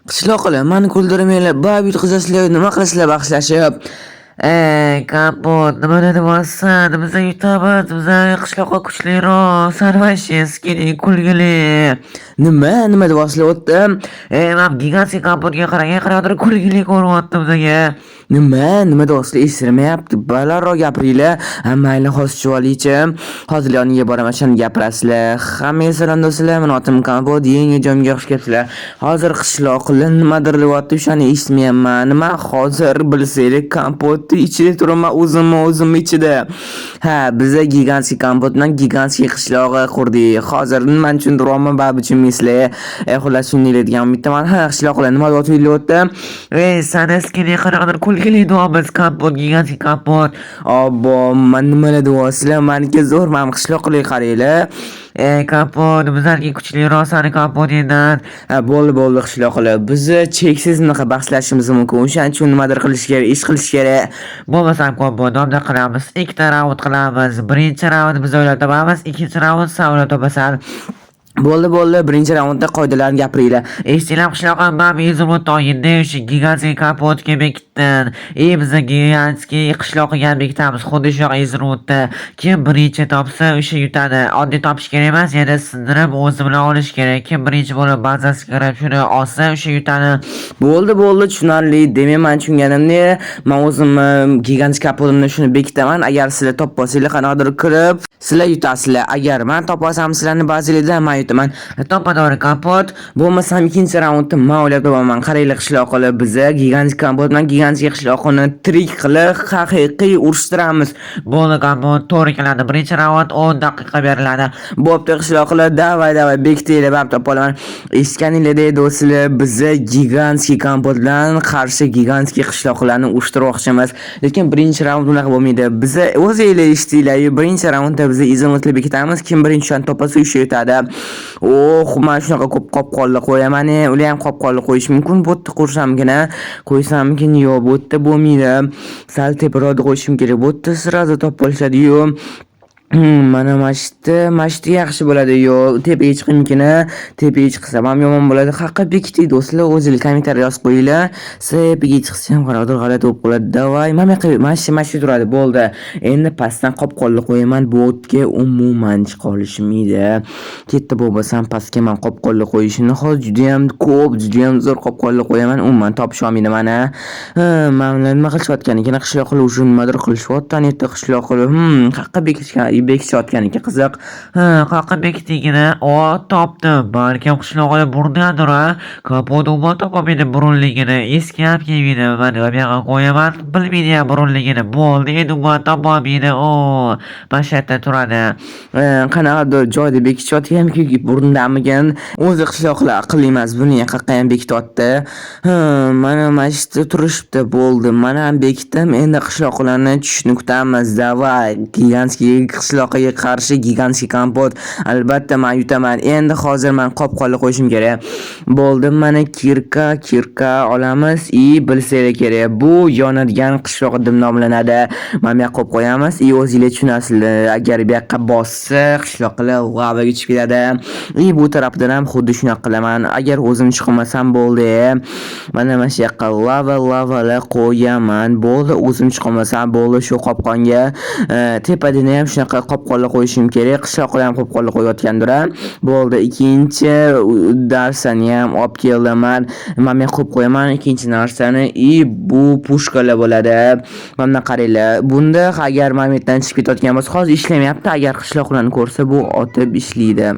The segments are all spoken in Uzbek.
Qishloqlar, mani kuldirmanglar, baribir yutqizasizlar, nima qilasizlar bahslashib? Ey, Kompot, nima deyapsan? Biza yutamiz, biza qishloqqa kuchliroq, san вообще skining kulgili. Nima? Nima deyapsizlar o'tdim? Ey, man гигантский kompotga qaragan qanaqadir kulgili ko'ryapti bizaga. Nima? Nima deyapsizlar? Eshitilmayapti. Balandroq gapiringlar. Ha, mayli, hozir tushib. Hozir yoniga boraman, shunda gapirasizlar. Hammaga salom, do'stlar. Meni otim Kompot. Yangi joyimga xush kelibsizlar. Hozir qishloqlar nimadir deyapti, o'shani eshitmayapman. Nima hozir bilsanglar, kompotni ichida turibman o'zimni o'zim ichida. Ha, biza гигантский kompot bilan гигантский qishlog'i qurdik. Hozir nimani tushuntiryapman, baribir tushunmaysizlar. Xullas, shunday degan umiddaman. Ha, qishloqlar nima deyapti? Ey, sani skining qanaqadir kulgili deyapmiz, Kompot, гигантский kompot. Obbo, man nimalar deyapsizlar? Maniki zo'r, man qishloqlik, qaranglar. Ey, Kompot, bizlarga kuchliroq sani kompotingdan. Ha, bo'ldi, bo'ldi, qishloqlar. Bizni cheksiz bunaqa bahslashimiz mumkin. O'shaning uchun nimadir qilish kerak, ish qilish kerak. Bo'lmasam, Kompot, bunday qilamiz. Ikkita raund qilamiz. Birinchi raund biz o'ylab topamiz, ikkinchi raund san o'ylab topasan. Bo'ldi, bo'ldi. Birinchi raundda qoidalarni gapiringlar. Eshitinglar, qishloqqa, man изумруд olganda o'sha гигантский kompotga bekitdim. И biza гигантский qishloqqa ham bekitamiz. Xuddi shunaqa изумруд ni. Kim birinchi topsa, o'sha yutadi. Oddiy topish kerak emas, yana sindirib o'zi bilan olish kerak. Kim birinchi bo'lib bazasiga kirib shuni olsa, o'sha yutadi. Bo'ldi, bo'ldi, tushunarli. Demak, man tushunganimda, man o'zimni гигантский kompotimni shuni bekitaman. Agar sizlar topib olsanglar, qanaqadir kirib, sizlar yutasizlar. Agar man topib olsam sizlarni bazanglarda, man yutaman. To'ppa to'g'ri, Kompot. Bo'lmasam, ikkinchi raundda man o'ylab topaman. Qaranglar, qishloqlar, biza гигантский kompot bilan гигантский qishloqni tirik qilib, haqiqiy urushtiramiz. Bo'ldi, Kompot, to'g'ri keladi. Birinchi raund 10 daqiqa beriladi. Bo'pti, qishloqlar, давай, давай, bekitinglar, baribir topib olaman. Eshitganinglardek, do'stlar, biza гигантский kompot bilan qarshi гигантский qishloqlarni urushtirmoqchimiz. Lekin birinchi raund unaqa bo'lmaydi. Biza, o'zinglar eshitdinglar, birinchi raundda biza изумруд lar bekitamiz. Kim birinchi shuni topasa, o'sha yutadi. Oh, man shunaqa ko'p qopqonlar qo'yaman, ular ham qopqonlar qo'yish mumkin. Bu yerda qo'ysamgina, qo'ysamkin, yo'q, bu yerda bo'lmaydi. Sal teparoqda qo'yishim kerak. Bu yerda сразу topib olishadi-yu. Mana shu yerda, mana shu yerda yaxshi bo'ladi. Yo'q, tepaga chiqaymikin? Tepaga chiqsam ham yomon bo'ladi. Haqqa bekiting, do'stlar, o'zinglar kommentariy yozib qo'yinglar. Tepaga chiqsa ham qanaqadir g'alati bo'lib qoladi. Давай, mana bu yoqqa, mana shu turadi, bo'ldi. Endi pastdan qopqonlar qo'yaman. Bu yerga umuman chiqa olishmaydi. Katta bo'lmasam, pastga man qopqonlar qo'yishini hozir judayam ko'p, judayam zo'r qopqonlar qo'yaman. Umuman topisholmaydi mani. Ha, mana bular nima qilishayotgan ekan? Qishloqlar уже nimadir qilishyapti. Ana yerda qishloqlar, haqqa bekitishgan, bekitishayotgan ekan, qiziq. Ha, qayerqa bekitdingina? O, topdim. Balkim qishloqda burundadir, a? Kompot umuman topolmaydi burunligini. Eski ham kelmaydi. Mana bu yoqqa qo'yaman, bilmaydi ham burunligini. Bo'ldi, endi umuman topolmaydi. O, mana shu yerda turadi. Qanaqadir joyda bekitishyapti, burundamikan? O'zi qishloqlar aqlli emas, buni qayerqa ham bekityapti. Ha, mana shu yerda turishibdi, bo'ldi. Mana ham bekitdim. Endi qishloqlarni tushishini kutamiz. Давай, гигантский qishloqqa qarshi гигантский kompot. Albatta men yutaman. Endi hozir men qopqonli qo'yishim kerak. Bo'ldi, mana кирка, кирка olamiz и bilsanglar kerak, bu yonadigan qishloq deb nomlanadi. Mana bu yoqqa qo'yib qo'yamiz и o'zinglar tushunasizlar. Agar bu yoqqa bossa, qishloqlar lavaga tushib ketadi. И bu tarafdan ham xuddi shunaqa qilaman. Agar o'zim chiqmasam bo'ldi. Mana shu yoqqa lava, lavalar qo'yaman. Bo'ldi, o'zim chiqolmasam bo'ldi shu qopqonga. Tepadini ham shunaqa qopqonlar qo'yishim kerak. Qishloqlar ham qopqonlar qo'yayotgandir. Bo'ldi, ikkinchi narsani ham olib keldim man. Mana bu yoqqa qo'yib qo'yaman ikkinchi narsani и bu пушка lar bo'ladi. Mana qaranglar. Bunda agar mana bu yerdan chiqib ketayotgan bo'lsa, hozir ishlamayapti. Agar qishloqlarni ko'rsa, bu otib ishlaydi.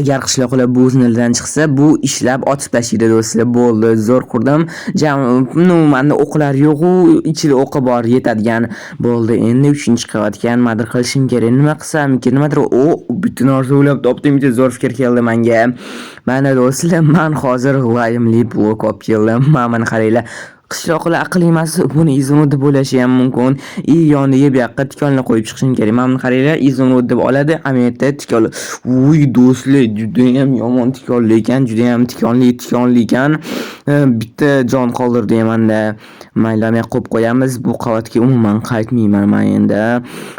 Agar qishloqlar bu zinadan chiqsa, bu ishlab otib tashlaydi, do'stlar. Bo'ldi, zo'r qurdim. Jam, ну, menda o'qlar yo'q-u, ichida o'qi bor, yetadigan. Bo'ldi, endi uchinchi qavatga nimadir qilishim kerak. Nima qilsamkin? Nimadir, o, bitta narsa o'ylab topdim, bitta zo'r fikr keldi menga. Mana, do'stlar, man hozir laymli blok olib keldim. Mana qaranglar. Qishloqlar aqlli emas, buni изумруд deb o'ylashi ham mumkin. И yoniga bu yoqqa tikonlar qo'yib chiqishim kerak. Mana buni qaranglar, изумруд deb oladi, ana yerda tikonlar. Uy, do'stlar, judayam yomon tikonli ekan, judayam tikonli, tikonli ekan. Bitta jon qoldirdi manda. Mayli, men qo'yib qo'yamiz. Bu qavatga umuman qaytmayman men endi.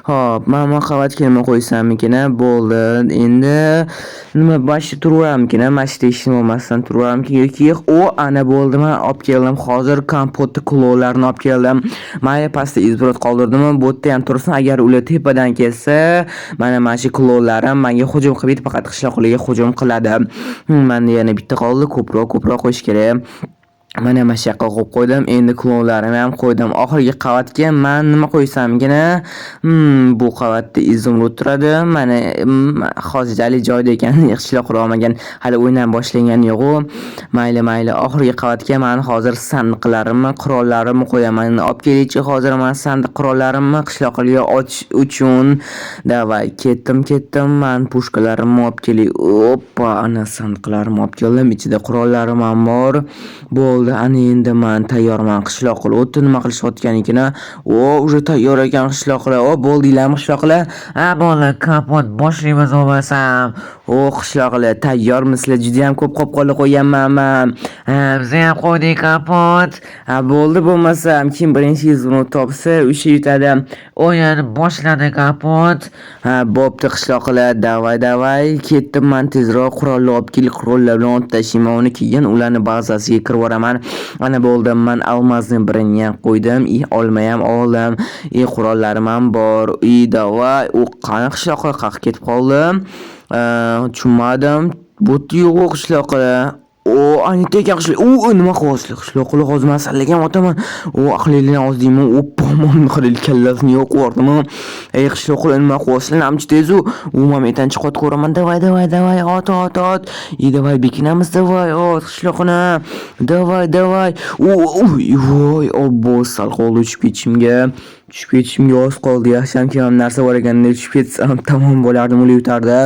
Xo'p, mana bu qavatga nima qo'ysammikin? Bo'ldi. Endi nima mana shu turaverammikin? Mana shu hech nima bo'lmasdan turaverammikin yoki o ana bo'ldi, man olib keldim. Hozir kompotni klonlarini olib keldim. Mayli, pastda изумруд qoldirdim. Bu yerda ham tursin. Agar ular tepadan kelsa, mana shu klonlarim menga hujum qilmaydi, faqat qishloqlarga hujum qiladi. Menda yana bitta qoldi. Ko'proq qo'yish kerak. Mana shu yoqqa qo'yib qo'ydim. Endi klonlarimni ham qo'ydim. Oxirgi qavatga man nima qo'ysamgina? Bu qavatda изумруд turadi. Mana hozirchalik joyida ekan, qishloq qura olmagan. Hali o'yin ham boshlangani yo'q-u. Mayli, mayli. Oxirgi qavatga man hozir sandiqlarimni, qurollarimni qo'yaman. Olib kelaychi hozir man sandiq qurollarimni qishloqlarga otish uchun. Давай, ketdim, ketdim. Man пушка larimni olib kelay. Oppa, ana sandiqlarimni olib keldim. Ichida qurollarim ham bor. Bo'ldi, ana endi man tayyorman. Qishloqlar o'tdi, nima qilishayotgan ekan? O, уже tayyor ekan qishloqlar. O, bo'ldinglarmi, qishloqlar? Ha, bo'ldi, kompot, boshlaymiz bo'lmasam. O, qishloqlar, tayyormisizlar? Juda ham ko'p qopqonlar qo'yganman man. Ha, biza ham qo'ydik, kompot. Ha, bo'ldi bo'lmasam, kim birinchi изумруд topsa, o'sha yutadi. O'yin boshlandi, kompot. Ha, bo'pti, qishloqlar, давай, давай. Ketdim man, tezroq qurolni olib kel, qurollar bilan otib tashlayman uni, keyin ularni bazasiga kirib boraman. Ana bo'ldi, man алмазный birini ham qo'ydim, и olma ham oldim, и qurollarim ham bor. И давай, u qani qishloqlar qayerga ketib qoldi? Tushunmadim. Bu yerda yo'q qishloqlar. O, ana yerda ekan qishloq. U nima qilyapsizlar, qishloqlar? Hozir man sizlarga ham otaman. O, aqlinglarni ozdingmi? Oppa, mana qarang, kallasini yo'q yubordim. Ey, qishloqlar, nima qilyapsizlar? Namchi tez u. U mana aytan chiqib ko'raman. Давай, давай, давай, ot, ot, ot. И давай bekinamiz, давай, ot, qishloqni. Давай, давай. U, voy, obbo, sal qoldi tushib ketishimga. Tushib ketishimga oz qoldi. Yaxshiyamki, ham narsa bor ekanda, tushib ketsam tamom bo'lardim, ular yutardi.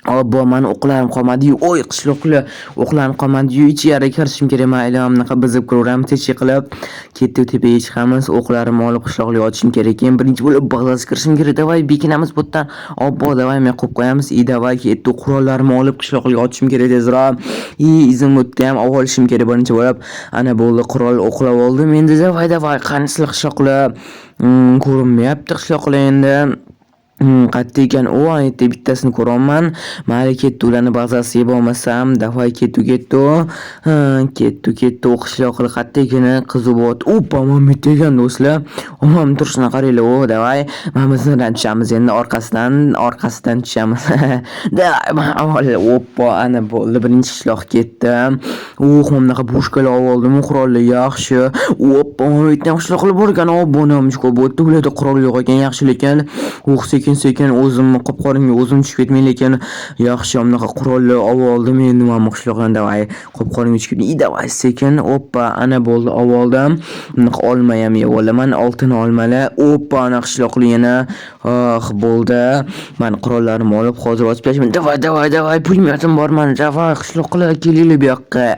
Obbo, mani o'qlarim qolmadi-yu. Oy, qishloqlar, o'qlarim qolmadi-yu. Ichkariga kirishim kerak. Mayli, bunaqa buzib kiraveramiz, tinchlik qilib. Ketdik, tepaga chiqamiz. O'qlarimni olib qishloqlarga otishim kerak. Keyin birinchi bo'lib bazasiga kirishim kerak. Давай, bekinamiz bu yerdan. Obbo, давай, men qo'yib qo'yamiz. И давай, ketdik. Qurollarimni olib qishloqlarga otishim kerak tezroq. И изумруд ni ham olib olishim kerak birinchi bo'lib. Ana bo'ldi, qurol o'qlab oldim. Endi давай, давай, qanisizlar, qishloqlar? Ko'rinmayapti qishloqlar endi. Qayerda ekan? U ana yerda bittasini ko'ryapman. Mayli, ketdi, ularni bazasiga bo'lmasam. Давай, ketdi, ketdi. Ha, ketdi, ketdi. U qishloqlar qayerda ekan? Qiziq bo'lyapti. Oppa, mana bu yerda ekan, do'stlar. Mana turishini qaranglar. O, давай. Mana bizdan tushamiz endi orqasidan, orqasidan tushamiz. Давай, oppa, ana bo'ldi. Birinchi qishloq ketdi. Uh, mana bunaqa пушка lar olib oldim. Qurollar yaxshi. Oppa, mana bu yerda ham qishloqlar bor ekan. Obbo, nima ko'p bo'pti. Ularda qurol yo'q ekan, yaxshi lekin. Uh, sekin sekin o'zimni qopqorimga o'zim tushib ketmay, lekin yaxshi bunaqa qurollar olib oldim. Endi mana bu qishloqdan давай qopqorimga tushib ketmay. Давай sekin. Oppa, ana bo'ldi, olib oldim. Bunaqa olma ham yeb olaman. Oltin olmalar. Oppa, ana qishloqlar yana. Ah, bo'ldi. Man qurollarimni olib hozir ochib tashlayman. Давай, давай, давай. Pulemyotim bor mani. Давай, qishloqlar, kelinglar bu yoqqa.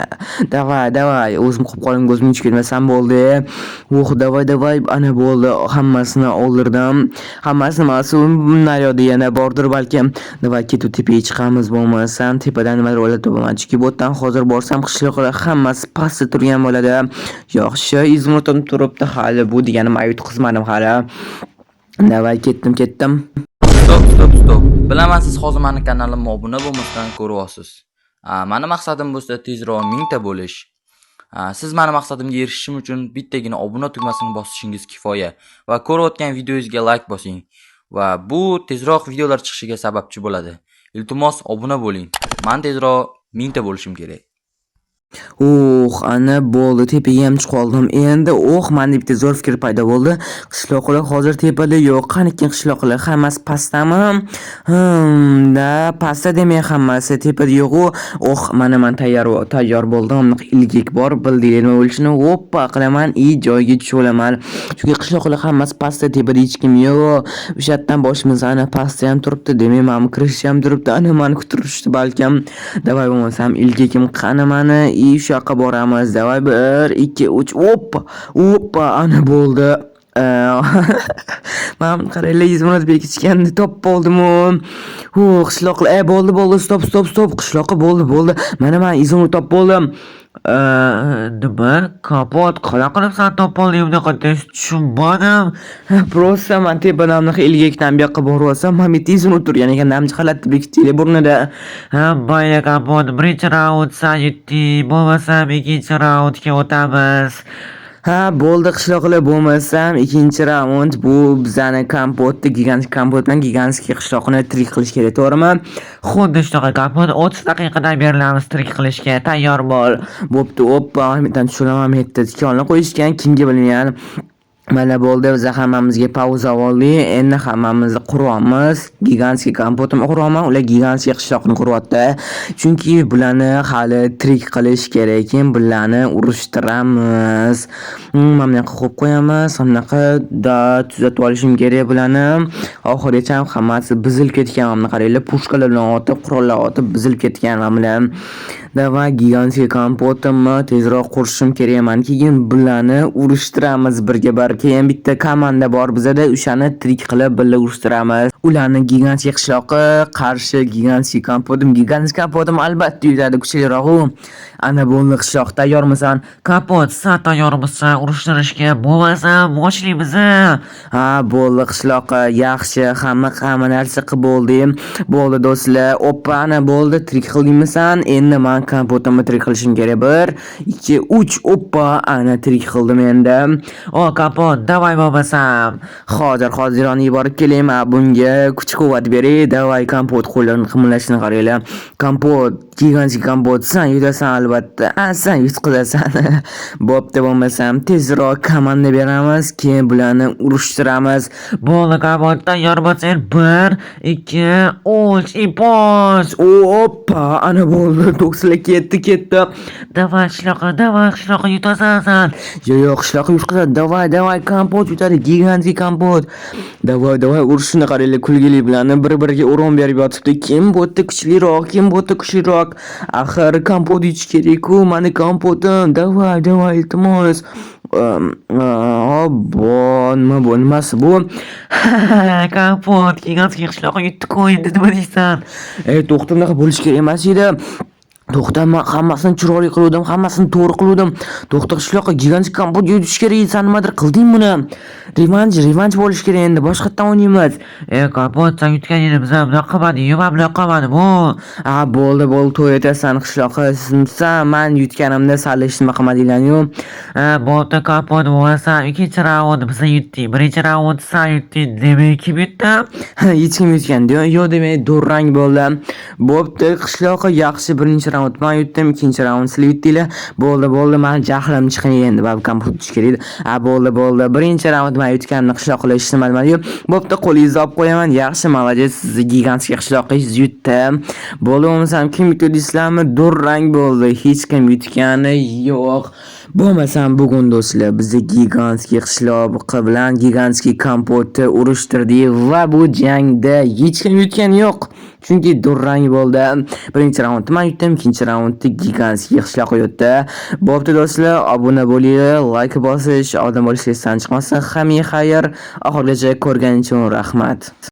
Давай, давай. O'zim qopqorimga o'zim tushib ketmasam bo'ldi. Uh, давай, давай. Ana bo'ldi. Hammasini oldirdim. Hammasini emas, naryoqda yana bordir balkim. Давай, ketib tepaga chiqamiz bo'lmasam, tepadan nimadir o'ylab topaman. Chunki bu yerdan hozir borsam, qishloqlar hammasi pastda turgan bo'ladi. Yaxshi, изумруд im turibdi hali. Bu degani men yutqizmadim hali. Давай, ketdim, ketdim. Стоп, стоп, стоп. Bilaman, siz hozir mani kanalimga obuna bo'lmasdan ko'ryapsiz. Mani maqsadim bo'lsa tezroq 1000 ta bo'lish. Siz mani maqsadimga erishishim uchun bittagina obuna tugmasini bosishingiz kifoya va ko'rayotgan videongizga like bosing va bu tezroq videolar chiqishiga sababchi bo'ladi. Iltimos, obuna bo'ling. Man tezroq 1000 ta bo'lishim kerak. Uh, ana bo'ldi, tepaga ham chiqib oldim. Endi, oh, menda bitta zo'r fikr paydo bo'ldi. Qishloqlar hozir tepada yo'q. Qanikin qishloqlar? Hammasi pastdami? Da, pastda demak hammasi, tepada yo'q-u. Oh, mana man tayyor tayyor bo'ldim. Bunaqa ilgak bor, bildinglar nima bo'lishini. Oppa qilaman, и joyiga tushib olaman. Chunki qishloqlar hammasi pastda, tepada hech kim yo'q. O'sha yerdan boshimiz ana pastda ham turibdi. Demak, mana bu kirish ham turibdi. Ana mani kutib turishdi balkim. Давай, bo'lmasam ilgakim qani mani? И shu yoqqa boramiz. Давай, 1, 2, 3. Oppa! Oppa, ana bo'ldi. Mana buni qaranglar, изумруд bekitishganni topib oldim-u. Qishloqlar, bo'ldi, bo'ldi, стоп, стоп, стоп. Qishloqqa bo'ldi, bo'ldi. Mana man изумруд topib oldim. Nima? Kompot, qanaqa qilib san topolding bunaqa tez, tushunmadim. Просто man tepadan bunaqa ilgakdan bu yoqqa boryapsam, mana bu yerda izumrud turgan ekan, namchi g'alati bekitdi burnida. Ha, mayli, Kompot, birinchi raund san yutding, bo'lmasam ikkinchi raundga o'tamiz. Ha, bo'ldi, qishloqlar, bo'lmasam ikkinchi raund bu bizani Kompotni, gigant Kompot bilan гигантский qishloqni tirik qilish kerak, to'g'rimi? Xuddi shunaqa, Kompot, 30 daqiqadan berilamiz tirik qilishga, tayyor bo'l. Bo'pti, oppa, mana tushunaman, bu yerda tikonlar qo'yishgan, kimga bilmagan. Mana bo'ldi, biz hammamizga pauza oldik. Endi hammamizni quryapmiz. Гигантский Kompotimni quryapman, ular гигантский qishloqni quryapti. Chunki bularni hali tirik qilish kerak, keyin bularni urushtiramiz. Mana bunaqa qo'yib qo'yamiz, mana bunaqa da tuzatib olishim kerak bularni. Oxirigacha hammasi buzilib ketgan, mana qaranglar, пушка lar bilan otib, qurollar otib buzilib ketgan mana bular. Давай, гигантский Kompotimni tezroq qurishim kerak man. Keyin bularni urushtiramiz birga bir. Keyin bitta komanda bor bizada, o'shani tirik qilib birga urushtiramiz. Ularni гигантский qishloqi qarshi гигантский Kompotim, гигантский Kompotim albatta yutadi, kuchliroq u. Ana bo'ldi, qishloq, tayyormisan? Kompot, san tayyormisan urushtirishga? Bo'lmasam boshlaymiz. Ha, bo'ldi, qishloqi, yaxshi, hamma hamma narsa qilib bo'ldi. Bo'ldi, do'stlar, oppa, ana bo'ldi, tirik qildingmisan? Endi man Kompotimni tirik qilishim kerak. 1, 2, 3, oppa, ana tirik qildim endi. O, Kompot, давай bo'lmasam. Hozir, hozir yoniga borib kelayman, bunga kuch-quvvat beray. Давай, Kompot, qo'llarini qimillashini qaranglar. Kompot, гигантский Kompot, san yutasan albatta. A, san yutqizasan. Bo'pti, bo'lmasam tezroq komanda beramiz, keyin bularni urushtiramiz. Bo'ldi, Kompot, tayyor bo'lsang 1, 2, 3, и bos. Oppa, ana bo'ldi, do'stlar, ketdi, ketdi. Давай, qishloqi, давай, qishloqi, yutasan san. Yo'q, yo'q, qishloqi yutqizadi. Давай, давай, Kompot yutadi, гигантский Kompot. Давай, давай, urushini qaranglar, kulgili bilan bir-biriga uron berib yotibdi. Kim bu yerda kuchliroq, kim bu yerda kuchliroq? Axir Kompot yutish kerak-ku, mani Kompotim. Давай, давай, iltimos. Obbo, nima bu, nimasi bu? Kompot, гигантский qishloqi yutdi-ku, endi nima deysan? Ey, to'xta, bunaqa bo'lishi kerak emas edi. To'xta, man hammasini chiroyli qiluvdim, hammasini to'g'ri qiluvdim. To'xta, qishloqqa, гигантский Kompot yutish kerak edi, san nimadir qilding buni. Revansh, revansh bo'lishi kerak endi, boshqatdan o'ynaymiz. E, Kompot, san yutgan edi, biz ham bunaqa qilmadik, man bunaqa qilmadim, u. A, bo'ldi, bo'ldi, to'y etasan, qishloqqa. San man yutganimda sal hech nima qilmadinglar-yu. Ha, bo'pti, Kompot, bo'lmasam ikkinchi raund biz yutdik. Birinchi raund san yutding, demak kim yutdi? Hech kim yutgan yo'q, demak durang bo'ldi. Bo'pti, qishloqqa, yaxshi, birinchi raund man yutdim, ikkinchi raund sizlar yutdinglar. Bo'ldi, bo'ldi, mani jahlim chiqgan endi, baribir Kompot yutish kerak edi. A, bo'ldi, bo'ldi. Birinchi raund man yutganimni qishloqlar hech nima demadi-yu. Bo'pti, qo'lingizni olib qo'yaman. Yaxshi, молодец, sizni гигантский qishloqingiz yutdi. Bo'ldi, bo'lmasam kim yutdi deysizlarmi? Durang bo'ldi. Hech kim yutgani yo'q. Bo'lmasam bugun, do'stlar, bizni гигантский qishloq bilan гигантский Kompotni urushtirdik va bu jangda hech kim yutgani yo'q. Chunki durang bo'ldi. Birinchi raundni man yutdim, ikkinchi raundni гигантский qishloq yutdi. Bo'pti, do'stlar, obuna bo'linglar, like bosish, odam bo'lish esdan chiqmasin. Hammaga xayr. Oxirigacha ko'rganing uchun rahmat.